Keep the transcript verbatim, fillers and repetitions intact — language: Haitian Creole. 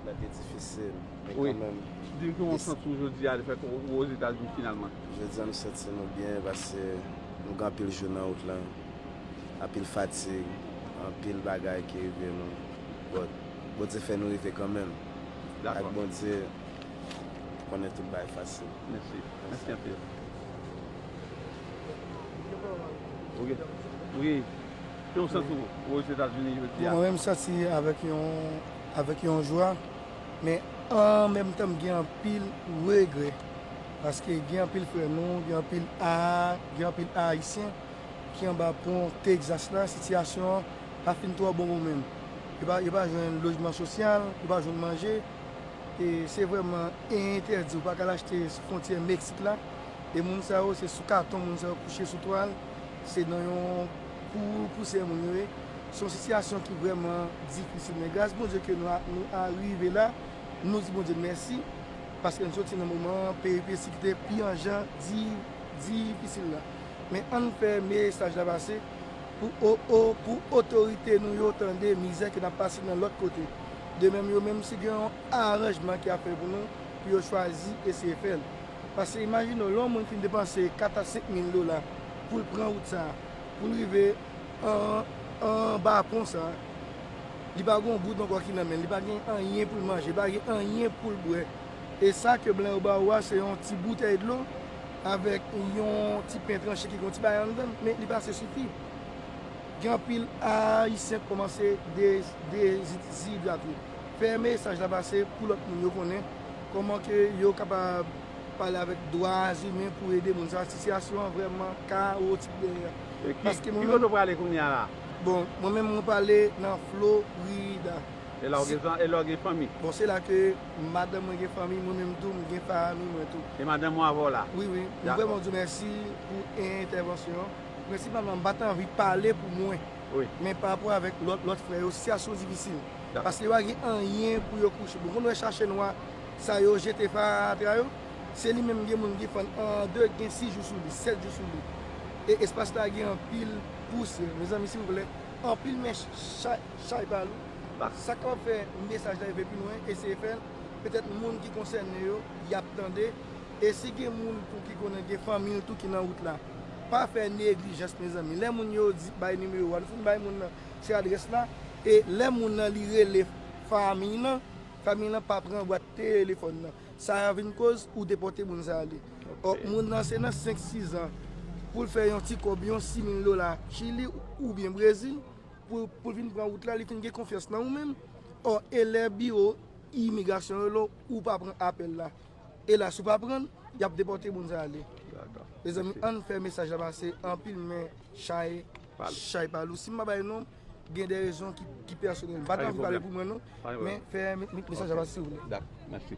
Sa te difisil, men Wi. Kanmenm, Di m kòman w santi w jodi a, lefètke w Ozetazini finalman. Jodi a nou santi nou byen paske nou gen anpil jou nan wout lan, anpil fatig, anpil bagay ki rive nou. But Bondye fè nou rive kanmenm. Ak Dakò. Bondye, ou konnen tout bagay fasil. Mèsi. Mèsi anpil. Wi. Wi. Kòman w santi w Ozetazini jodi Bon, a? Mwen menm m santi avèk yon avèk yon jwa, men an menm tan m gen anpil regrè. Paske gen anpil frè nou, gen anpil a, gen anpil Ayisyen ki anba pon Texas la, sitiyasyon an pa fin twò bon pou menm. Yo pa, yo pa jwenn lojman sosyal, yo pa jwenn manje. E se vrèman entèdi, ou pa ka al achte sou fwontyè Meksik la. E moun sa yo, se sou katon moun sa yo kouche sou twal. Se nan yon pou pousè moun yo ye. Se yon sitiyasyon ki vrèman difisil. Men gras Bondye ke nou, a- nou arive la, nou di Bondye mèsi. Paske nou soti nan moman peripesi ki te pi an jan di, difisil la. Men ann fè mesaj la pase pou o, o, pou otorite nou yo tande mizè ke n ap pase nan lòt kote. De menm yo menm si gen yon aranjman ki ap fè pou nou, pou yo chwazi eseye fè l. Paske imajine w, lè yon moun fin depanse kat a senk mil dola pou l pran wout sa, pou l rive an, anba pon sa, li pa gen yon goud ankò ki nan men l, li pa gen anyen pou l manje, li pa gen anyen pou l bwè. E sa ke blan yo ba ou a, se yon ti boutèy dlo avèk yon ti pen tranche ki gen yon ti bagay anndan l, men li pase sifi. Gen anpil Ayisyen k kòmanse de, dezidrate. Fè mesaj la pase pou lòt moun yo konnen kòman ke yo kapab pale avèk dwa imen pou ede moun sa. Sitiyasyon an vrèman kawotik dèyè. E ki, Paske ki mwen kote w prale kounye a la? Bon, mwen menm mwen prale nan Florida. E la w gen zan- e la w gen fanmi? Bon, se la ke madanm mwen gen fanmi, mwen menm tou, mwen gen fanmi mwen tou. E madanm ou avè w la? Wi, wi. Mwen Dakò. vrèman di w mèsi pou entèvansyon an. Prensipalman, m pa t anvi pale pou mwen. Wi. Men pa rapò avèk lòt, lòt frè yo, sitiyasyon difisil. Dakò. Paske yo pa gen anyen pou yo kouche. Bon, konn wè chache nwa sa yo jete fatra yo, se li menm gen moun ki fann an de, gen sis jou sou li, sèt jou sou li. E espas la gen anpil pousè. Mezanmi, silvouplè, anpil men chay, chay pa lou. Sa k ap fè mesaj la rive pi lwen, eseye fè l. Petèt moun ki konsène yo, y ap tande. E si gen moun tou ki konnen gen fanmi l tou ki nan wout la, pa fè neglijans, mezanmi. Lè moun yo di bay nimewo a, nou fin bay moun nan se adrès la. E lè moun nan li rele fanmi nan, fanmi nan pa pran bwat telefòn nan. Sa a vin koz ou depòte moun sa ale. Ò, moun nan se nan senk, sis an pou l fè yon ti kòb, yon sis mil dola Chili oubyen Brezil, pou, pou l vin pran wout la, li fin gen konfyans nan ou menm. Ò, e lè biwo imigrasyon yo lo, ou pa pran apèl la. E la, si w pa pran l, y ap depòte moun sa ale. Dakò. Mezanmi, ann fè mesaj la pase, anpil men chay, chay pa lou. Si m pa bay non, gen de rezon ki, ki pèsonèl. M pa t anvi pale pou mwen non, men fè mesaj la pase, silvouplè. Dakò, mèsi.